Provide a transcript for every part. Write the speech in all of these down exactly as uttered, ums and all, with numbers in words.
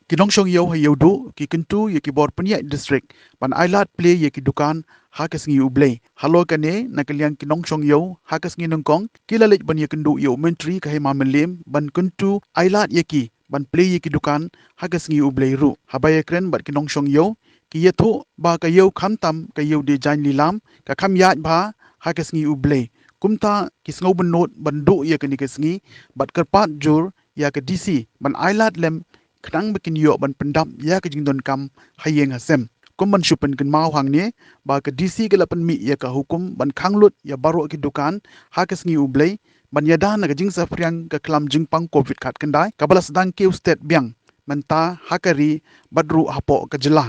Ki nongshong ïew ha Ïewduh ki kyntu ïa ki bor pynïaid district ban ailad plie ïa ki dukan ha ka sngi U Blei. Halor kane, na ka liang ki nongshong ïew ha ka sngi nyngkong ki la leit ban ïakynduh ïa u Myntri ka Hima Mylliem ban kyntu ailad ïa ki ban plie ïa ki dukan ha ka sngi U Blei ruh. Haba ïakren bad ki nongshong ïew, ki ïathuh ba ka ïew khamtam ka ïew die jaiñ lilam ka kham ïaid bha ha ka sngi U Blei. Kumta ki sngewbynnud ban duh ïa kane ka sngi bad kyrpad jur ïa ka D C ban ailad lem khnang ba kin ïoh ban pyndap ïa ka jingdonkam ha ïing ha sem. Kum ban shu pynkynmaw hangne ba ka D C ka la pynmih ïa ka hukum ban khang lut ïa baroh ki dukan ha ka sngi U Blei ban ïada na ka jingsaphriang ka khlam jingpang Covid khatkhyndai kaba la sdang kiew stet biang mynta ha ka ri bad ruh hapoh ka jylla.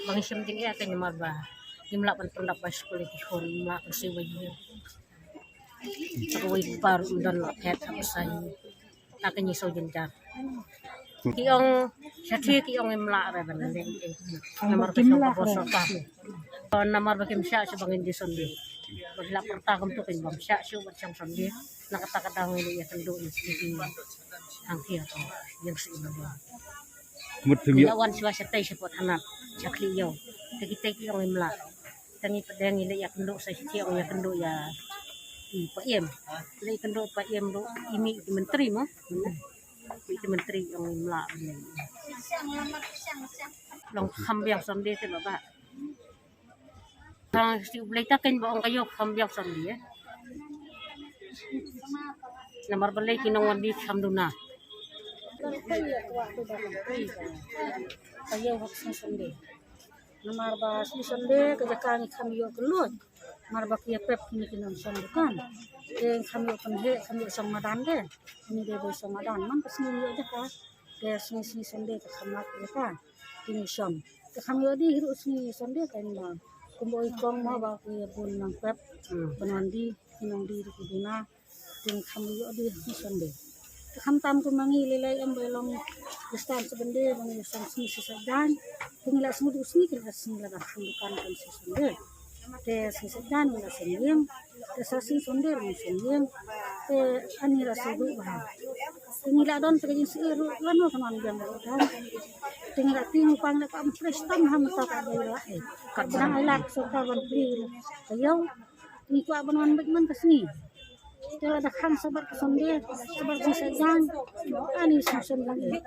Ba ngi shem jingeh ka namar ba ngim lah ban pyndap bai skul ïa ki khun, ngim lah ban siew bai ïing. Sa kawei ka par ym don lah phet ha ka sai. Ta ka ngi shu jynjar. Ki ong sha thie ki ong ngim lah re ban leh. Namar ba shong ka bor sorkar. Namar ba kim shah shuh ba ngin die Sunday. Ba ki la pyrta kumto, kim bym shah shuh ban shong Sunday. Na kata ka daw ngi leit ïakynduh ïa ki hangthie to ïing sha ïing. Mut phim ïoh. Ngi la wan shuwa shatei shapoh thanat sha khlieh ïew. Te kitei ki ong ngim lah. Te ngi pdeng ngi leit ïakynduh sa shatei, ong ïakynduh ïa i Paiem. Leit ïakynduh Paiem ruh, i mih ki myntri mo. Mih ki myntri ong ngim lah. Long kham biang Sunday te baba. Tang shatei U Blei ta kein ba ong ka ïew kham biang Sunday eh. Namar balei ki nongwan die kham duna. Ka ïew ha ka sngi Sunday. Namar ba sngi Sunday ka jaka ngi kham ïoh kylluid. Namar ba ki ïa pep kine ki nongshong dukan. Te kham ïoh pynheh, kham ïoh shong madan de. Ngi dei bai shong madan man ka sngi ïoh jaka. Te sngi sngi Sunday ka kham mat jaka. Te ngi shong. Te kham ïoh die hi ruh sngi Sunday ka ngi ma. Kumba i kong ma ba ki bun nongpep. Hmm. Ban wan die, ki nongdie ruh ki duna. Te ngi kham ïoh die ha sngi Sunday. Te khamtam kum ma ngi lei lei em ba long Khristan sa bynta ba ngi shong sngi shi sait dan. Te ngi la sngew du sngi, te la sngi la da kham dukan kan sngi Sunday. Te sngi sait dan ngi la shong ïing. Te sa sngi Sunday ngi shong ïing. Te ani la sngewduh bha. Te ngi la don te ka jingsngewsih ruh lano ka nang biang ruh dan. Te ngi la tieng pang da ka am fresh tam ha mynta ka dei la eh. Ka dang ai lad sorkar ban plie ka ïew. Ngi kwah ban wan beit man ka sngi. Te lada khang sa bad ka Sunday, sa bad ka Sunday jang. Ani sa Sunday.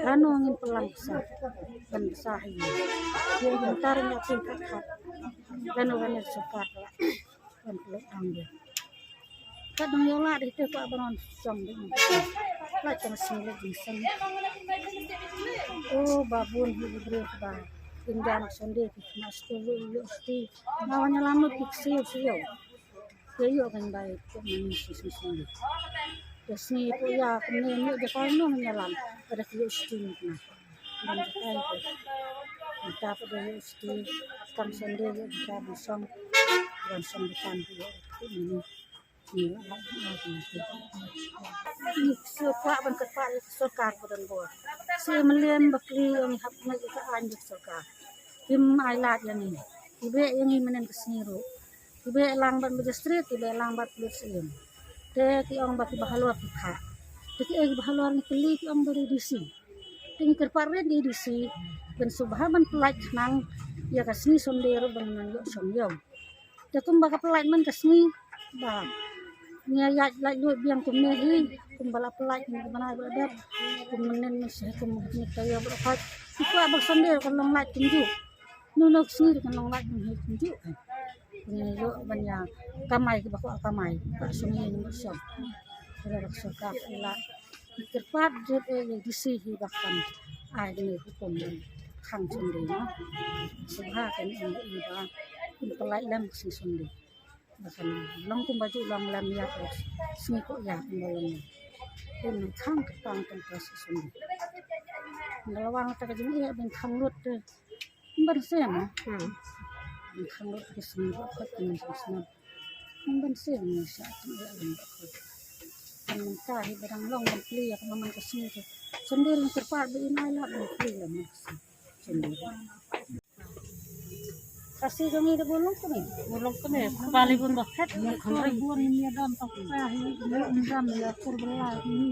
Lano ngin pynlong sa. Ban sa hi. Ïa ngi tar ïa phi khat khat. Lano ban ïa sorkar la. Ban pynlong ang dia. Ka dang ïa la dei te kwah ban wan song dei. La ka sngi la jingseng. O ba bun hi briew ba. Kin jan Sunday ki na skul ïoh sti. Nga wan ïalam lut ki ksiw siw. Ïa ïoh kan bai pok mani sngi sngi Sunday. Ïa sngi pok ïa kumne ïoh jaka nong ïalam. Ka da ki ïoh sti ni kena. Ban jaka ïa pok. Mynta pok da ïoh sti. Kam Sunday ïoh jaka ban song. Ban song dukan ki ïoh pok mani. Ni la la la ni. Ni shu kwah ban kyrpad ïa ka sorkar ba don bor. Shu mlien ba kli ïa ngi hap ngi ïa ka aiñ ïa ka sorkar. Kim ai lad ïa ngi. Ki beh ïa ngi mynnin ka sngi ruh. Ki beh lang bad magistrate, ki beh lang bad police ïa ngi. Te ki ong ba ki ba halor ki phah. Te ki ei ki ba halor ngi kylli ki ong ba dei D C. Te ngi kyrpad rit ïa D C. Ban shu bha ban pynlait khnang ïa ka sngi Sunday ruh ban nang ïoh shong ïew. Te kumba ka pynlait man ka sngi ba ngi ïa lait lut biang kumne hi, kumba la pynlait ngi ka bnai ba la dep, kum mynnin mynshwa kum ngi ka ïa ba la pynlait. Ngi kwah ba Sunday kan long lait kumjuh. Ngi ngi ka sngi kan long lait kumjuh kumjuh. Ngi ïoh ban ïa kamai kiba kwah kamai, kwah shong ïing ba shong. Te ba ka sorkar ka la Kyrpad jot eh ïa D C hi ba kan ai ne hukum ban khang Sunday mo. Sngewbha kan ïa i ba kin pynlait lem ka sngi Sunday. Ba kan long kumba ju long lem ïa ka sngi ko ïa kumba long. Kin khang kyrpang kan ka sngi Sunday. Nga la wang ta ka jingeh ban khang lut te. Ban sem. Hmm. Ban khang lut ka sngi ko khot kan sngi. Ban sem ni sa jingeh ban khot. Kan mynta hi ba dang long ban plie ïa ka man ka sngi te. Sendiri kyrpad ba in ai lad ban plie ïa man ka sngi. Sendiri. Ka sngi jong ngi da bun long kane. Bun long kane. Kaba li bun ba phet. Bun ni dam tak sa hi. Bun dam ïa kur bela ni.